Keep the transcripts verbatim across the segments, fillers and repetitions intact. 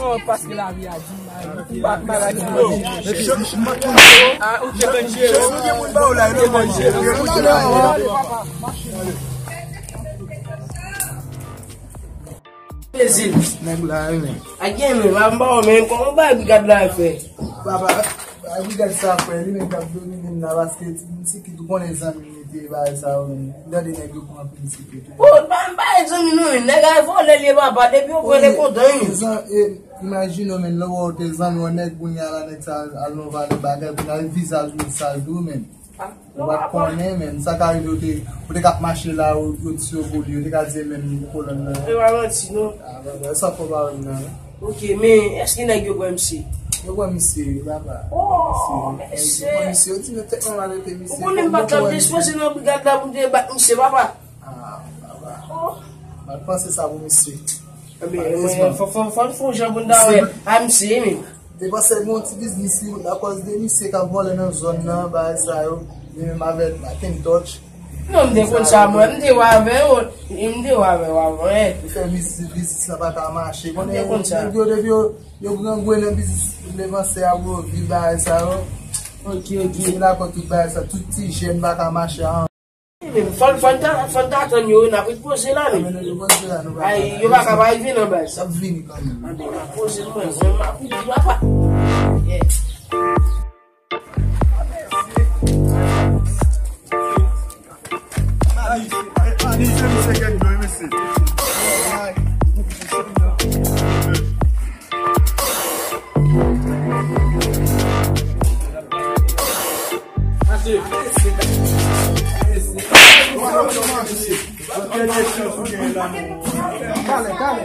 Non, paske lavi a di, pa, pa la di. Ah, ou te danjere. Ou te danjere. Plezi. Nèg la, wi, men. A gen, men, m pa wè, men, kòman bagay brigad la fè? Papa, bagay brigad sa fè, li menm k ap domine m la, paske ti, ti ki tou konnen zanmi m te bagay sa yo, men. M tande nèg yo pran anpil ti ki tou. Oh, pa, m pa egzanminan, men. Nèg a vòlè, li, papa, depi yo pran, li kontan, wi. Zan-, e, imajine w, men, lè w wè w te zanmi yon nèg, kounye a la, nèg sa al nan valè bagay, kounye a vizaj ou sal tou, men. Ou pa t konnen, men, sa ka rive, ou te, ou te k ap mache la, ou, ou tire w pou li, ou te ka di, men, kolòn nan. E pa manti, non. Ah, papa, sa fò pa wè m nan. Ok, men, èske nèg yo pran misye? Yo pran misye, wi, papa. Oh, mesye. Yo pran misye, yo tire tèt mwen arete misye. Ou konnen m pa t ap dispoze nan brigad la pou m te bat misye, papa. Ah, papa. Oh. M pa t panse sa pou misye. Ebyen, mwen, fò, fò, fò n fè yon jan pou n ta wè a misye, men. Depanse yon ti biznis li, akòz de misye k ap vòlè nan zòn nan, bagay sa yo, li menm avè Macintosh. Non, m te konn sa, mwen, m te wè avè yo, m te wè avè yo avan, eh. Li fè biznis, biznis la pa ka mache. M te konn sa. Konnen nèg yo, depi yo, yo grangwen nan biznis, depanse a gwo vi, bagay sa yo. Ok, ok. Misye dakò tout bagay sa, tout ti jèn pa ka mache a. Men, fò, fò n ta, fò n ta tann yo, n ap ret poze la, men. Ay, yo pa ka pa rive nan baz. Y ap vini kanmenm. Anben, m ap poze mwen, mwen, m ap vini, papa. Yeah. Talè, talè.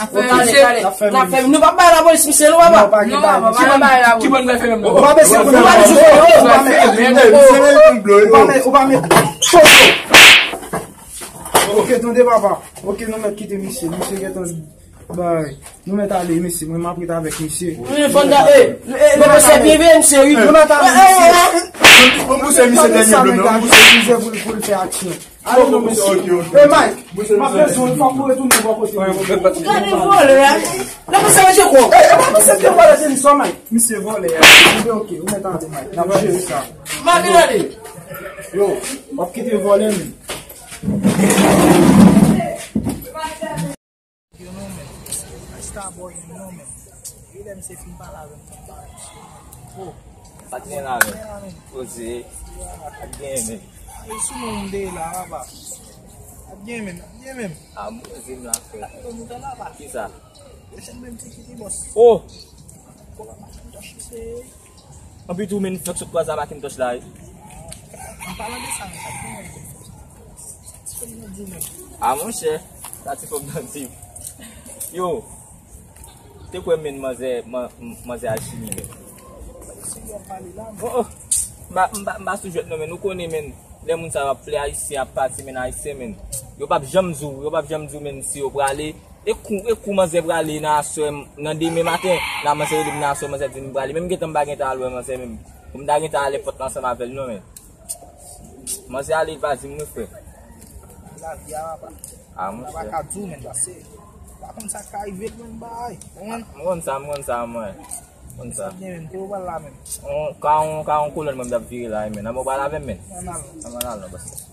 Afè ale, ale. N ap fèmen misye. Nou p ap bay lapolis misye, nou, papa. Non, pa gen bagay. Ki bò n pral fèmen m nan? Ou pa bese pou nou. Ou pa bese pou nou. Ou pa met. Ok, tande, papa. Ok, nou mèt kite misye. Misye gentan bay. Nou mèt ale, mesye, mwen m ap ret avèk misye. Wi, fò n ta, e, e, e, mesye, byen, byen, mesye, wi. Nou mèt ale, mesye. Bon, pouse misye dènye blo, non, pouse. Misye pou, pou l fè aksyon. Ale non, mesye. E, Mike, m ap bezwen w, fòk ou retounen bò kote. Ou gade vòlè a. Nan, mesye, mete kò. E, e, pa mesye te vòlè, se li sò, Mike. Misye vòlè a. Ebyen, ok, ou mèt ale, Mike. N ap jere sa. Mike, gade. Yo, w ap kite vòlè, men. Yo non, men. Starboy, non, men. Wi, lè misye fin pale avè m, m pa Oh. Pa t gen la, men. Poze. Pa t gen, men. E sou moun m de la, papa. Pa t gen, men. Pa t gen, men. A, m poze m la, frè. Kisa? Oh! Anpi tou, men, fèk sot kwaze a Macintosh la, wi. An palan de sa, men, sa k gen, men, sa k gen nan di, men. A, monchè, sa ti fòm nan di. Yo, te kwè, men, manzè, man-, manzè al chini, men. Oh, oh. M pa, m pa, m pa sou jwèt, non, men, nou konnen, men, lè moun sa yo ap plè ayisyen, ap pati, men, ayisyen, men. Yo p ap janm di w, yo p ap janm di w, men, si yo prale. E kou, e kou manzè prale nan aswè, nan demen maten, la manzè rele m nan aswè, manzè di m prale. Menm gentan m pa gentan al wè manzè menm. Pou m ta gentan ale pòt la ansanm avè l non, men. Manzè ale, li pa di m non, frè. Lavi a, papa. A, monchè. Papa ka di w, men, pase. Pa konn sa k ka rive l, men, bay. Ou konprann? M konn sa, m konn sa, mwen. M konn sa. Sa byen menm, kote w pral la menm? On, ka on, ka on kolòn mwen m t ap vire la, men. Nan mwen w pral avè m, men. Ann al. Ann al non, pase.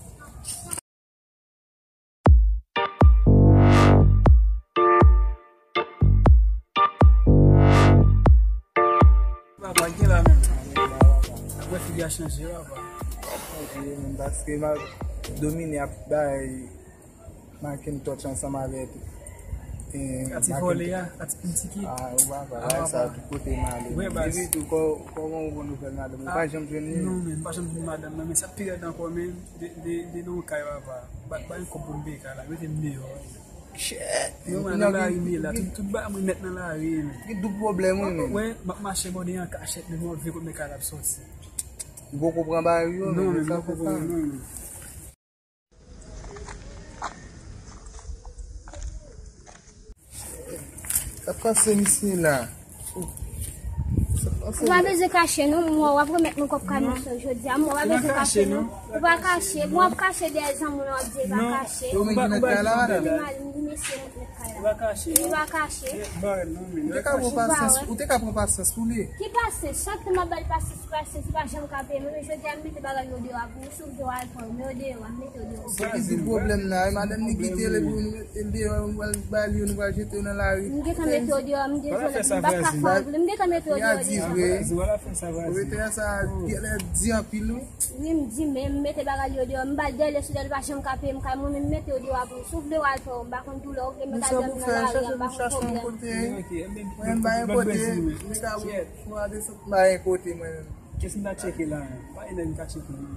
Papa, gen la menm. Apre figi a chanje, papa. Chanje menm, paske m ap domine ap bay Macintosh ansanm avèk, eh, Ati vòlè a, ati pintiki. Ah, ou papa, sa tout kote m ale. Depi tou, kò-, kòman ou bon nouvèl madanm? Ou pa janm jwenn li? Non, men, m pa janm jwenn madanm nan, men sa pi rèd ankò, men, de, de, de nan yon kay, papa. Ba, ba yon kòb pou m peye kay la, mete m deyò. Shit. Yo, man, nan lari m ye la. Tout, tout bagay mwen nèt nan lari, men. Gen doub pwoblèm, wi, men. Wè, m ap mache bò de an kachèt, men m ap vin kote men kay la ap sòti. Ou poko pran bagay yo, non, men, men, sa m poko fè sa, non, men. Sa k pase misye la? Ou pa bezwen kache non, mwen w ap remèt mwen kòb kamyon sa jodi a, mwen w pa bezwen kache non. Ou pa kache, mwen w ap kache dèyè zanmi w lan w ap di e pa kache. Ou menm ki nan kay la, madanm? Li mesye mwen ki nan kay la. Li pa kache. Ou te ka pran pasyans, ou te ka pran pasyans pou li. Ki pasyans? Chak tan m ap ba l pasyans, pasyans, li pa janm ka peye mwen, men jodi a m mete bagay yo deyò pou ou, si w vle w al pran yo, men yo deyò a, m mete yo deyò. Se ki di pwoblèm la, e madanm ni kite l epi nou mete l deyò, nou pral ba l yo, nou pral jete yo nan lari. M gentan mete yo deyò, m dezole, m pa ka fè angle, m gentan mete yo deyò deja. Pwopwetè sa genlè di anpil, wi. Wi, m di, men m mete bagay yo deyò, m ba l dèlè sou dèlè, li pa janm ka peye m kay mwen, men m mete yo deyò a pou ou, si w vle w al pran yo, m pa konn tou lè w vle mete al dòmi nan lari a, m pa konn pwoblèm. Mwen m pa gen kote, m ka pran desant, m pa gen kote mwen menm. Kiyès m ta tcheke la? Pa gen nèg m ka tcheke non.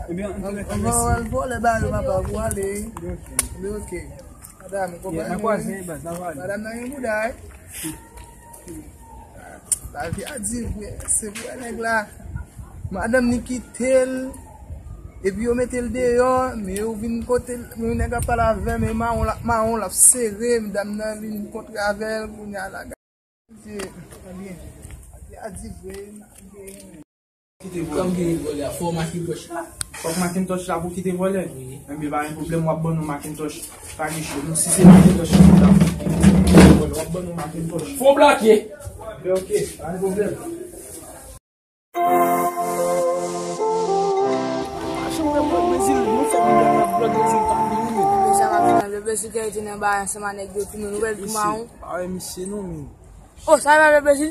Ebyen, an tou lè ka, mèsi. Vòlè ba yo, papa, pou ale. Ok. Li ok. Madanm, ou konprann? N a kwaze, baz, n a pale. Madanm nan gen bouda, wi. Lavi a di vre, se vre nèg la. Madanm ni kite l. Epi yo mete l deyò, men yo vin kote l, men nèg ap pale avè m, e mawon l ap, mawon l ap sere, medam nan vin kontre avè l, kounye a la. Kite vòlè a, fò Macintosh la. Fòk Macintosh la pou kite vòlè. Wi. Enben, pa gen pwoblèm, w ap ban nou Macintosh. Pa gen cho. Nou, si se Macintosh la pou kite vòlè, w ap ban nou Macintosh. Fò blake. Enben, ok, pa gen pwoblèm. Machann nan blòk Brezil, nou fè pwoblèm nan blòk Brezil pa vini, men. Deja m ap vin nan blòk Brezil, te rete nan bagay ansanm a nèg yo tou, men nou wè l tou mawon. Pa wè misye non, men. Oh, sa va le Brezil?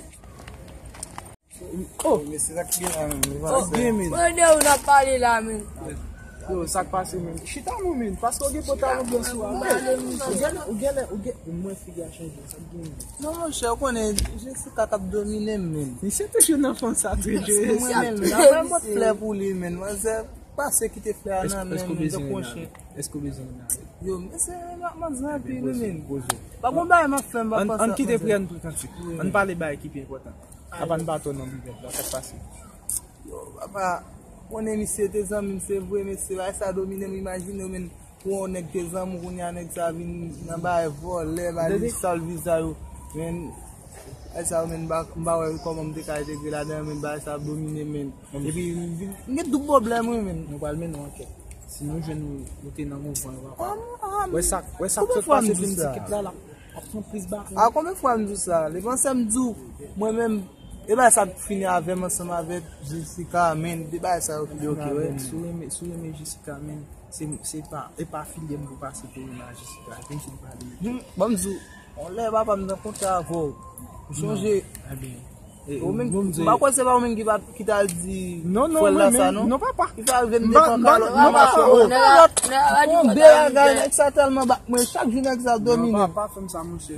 Oh, mesye, sa k gen la menm? Sa k gen, men? Mwen de ou n ap pale la, men. Yo, sa k pase, men? Chita non, men, paske w gen pòtalan blan sou a. Ou gen, ou gen, ou gen, mwen figi a chanje, sa k gen, men? Non, monchè, ou konnen, Jessica t ap domine m, men. Misye toujou nan fon sa, toujou. Mwen menm, nan fè mòd flè pou li, men. Manzè pase kite flè a nan men m, men, tankou yon chen. Èske w bezwen yon nare? Èske w bezwen yon nare? Yo, mesye, m ap manzè anpil, wi, men. Pa gon bagay m ap fè, m pa panse. Ann kite pri, ann pran kantik. Ann pale bagay ki pi enpòtan. Apa n pa tò nan bivèt la, sa k pase? Yo, papa, konnen misye te zanmi m, se vre, mesye, bagay sa domine m, imajine w, men, pou yon nèg te zanmi w, kounye a nèg sa vin nan bagay vòlè, bagay li sal viza yo, men, bagay sa yo, men, m pa, m pa wè kòman m te ka entegre ladan, men, bagay sa ap domine m, men. Epi, m gen doub pwoblèm, wi, men. Nou pral mennen yon ankèt. Si nou jwenn ou, ou te nan mouvman yo, papa. Wè sa, wè sa k sot pase, vin ti kit la, la. Ap pran plis ba. A konbyen fwa m di w sa? Li panse m di w, mwen menm, e bagay sa k fini avè m ansanm avèk Jessica, men, de bagay sa yo ki fini avè m. Si w renmen, si w renmen Jessica, men, se, se pa, e pa filye m pou pase pou renmen a Jessica. Vin fin pale. Hmm, ban m di w, yon lè papa m rankontre avè w. Ou sonje? Ou menm, m pa kwè se pa ou menm ki pa, ki t al di frè l la sa, non? Non, papa. Ki fè al vin devan kalòt nan mache. Yon de bagay, nèg sa tèlman bat mwen, chak jou nèg sa domine m.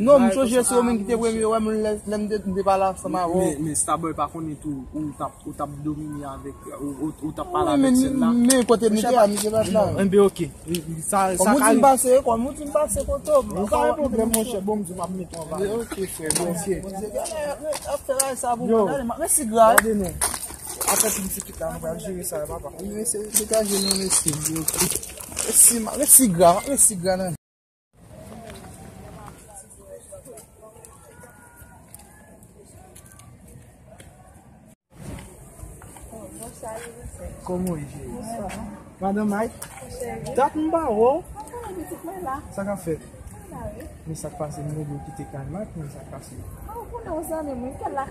Non, m sonje se ou menm ki te premye wè m lè, lè m te, m te pale ansanm avè w. Men, men Starboy pa konnen tou, ou t ap, ou t ap domine avèk, ou, ou, ou t ap pale avèk sèl la. Men kote m te a, misye pa t la. Enben, ok. Sa, sa ka rive. Kòm ou di m pase, kòm ou di m pase kote w. Ou pa gen pwoblèm, monchè, bon, m di m ap mete anba. Ok, frè, bon, ok. Bondye genlè ap fè bagay sa pou mwen. Gade, m ap resi gra. Gade non. Apre ti pitit la, nou pral jere sa, papa. Wi, mesye, degaje nou, mesye. Resi, m ap resi gra, m ap resi gra nan. Kòman w ye, cheri? Madanm Mike? Dat m pa wè w. Sa k ap fèt? Men sa k pase, m rele w kite kay Mike, men sa k pase? Kote w pral la?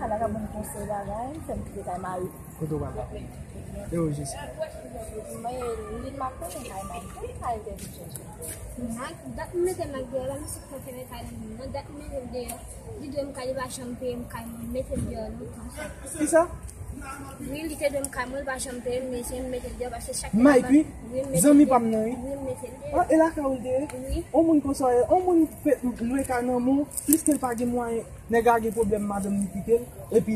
Mike, dat m mete Mike deyò la, men se k fè fèmen kay nan moun nan, dat m mete l deyò. Li dwe m kay, li pa janm peye m kay mwen, li mete m deyò lontan sa. Kisa? Wi, li te dwe m kay mwen, li pa janm peye m, men se m mete l deyò, paske chak Mike, wi. Zanmi pa m nan, wi. Wi, m mete l deyò. Ah, e lakay ou l te ye? Wi. On moun konsa, on moun fè lwe kay nan men w, pliske l pa gen mwayen, nèg la gen pwoblèm, madanm li kite l, epi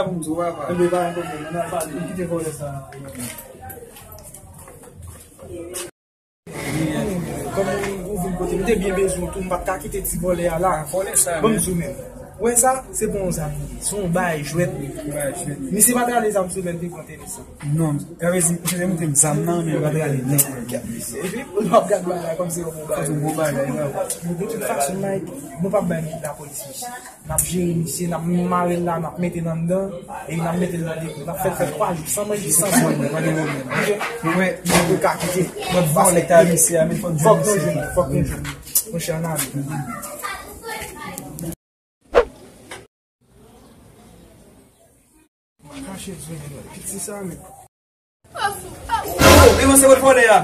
la pou m di w, papa. Enben, pa gen pwoblèm, ann al pale, kite vòlè sa. Kòm ou, ou vin kote m, m te byen bezwen w tou, m pa t ka kite ti vòlè a la. Vòlè sa, ban m di w menm. Ou wè sa, se pa yon zam li ye, se yon bagay jwèt li ye. Misye pa t rale zam sou mwen, li te pran telesan. Non, erezman, misye te montre m zam nan, men li pa t rale nèg mwen. Epi, ou ap gade bagay kòm se yon bon bagay. Kòm se yon bon bagay, wi. Men de tout fason, Mike, nou p ap bay lapolis misye. N ap jere misye, n ap mare l la, n ap mete l anndan, e n ap mete l nan depo. N ap fè l fè twa jou, san manje, san bwè. Pa gen pwoblèm. Ok? Mwen, mwen pou ka kite. Mwen vòlè ta misye a, men fòk nou jwenn, fòk nou jwenn. Monchè, ann ale. Kache zwen, piti sa, men. Oh, devan se vòlè a.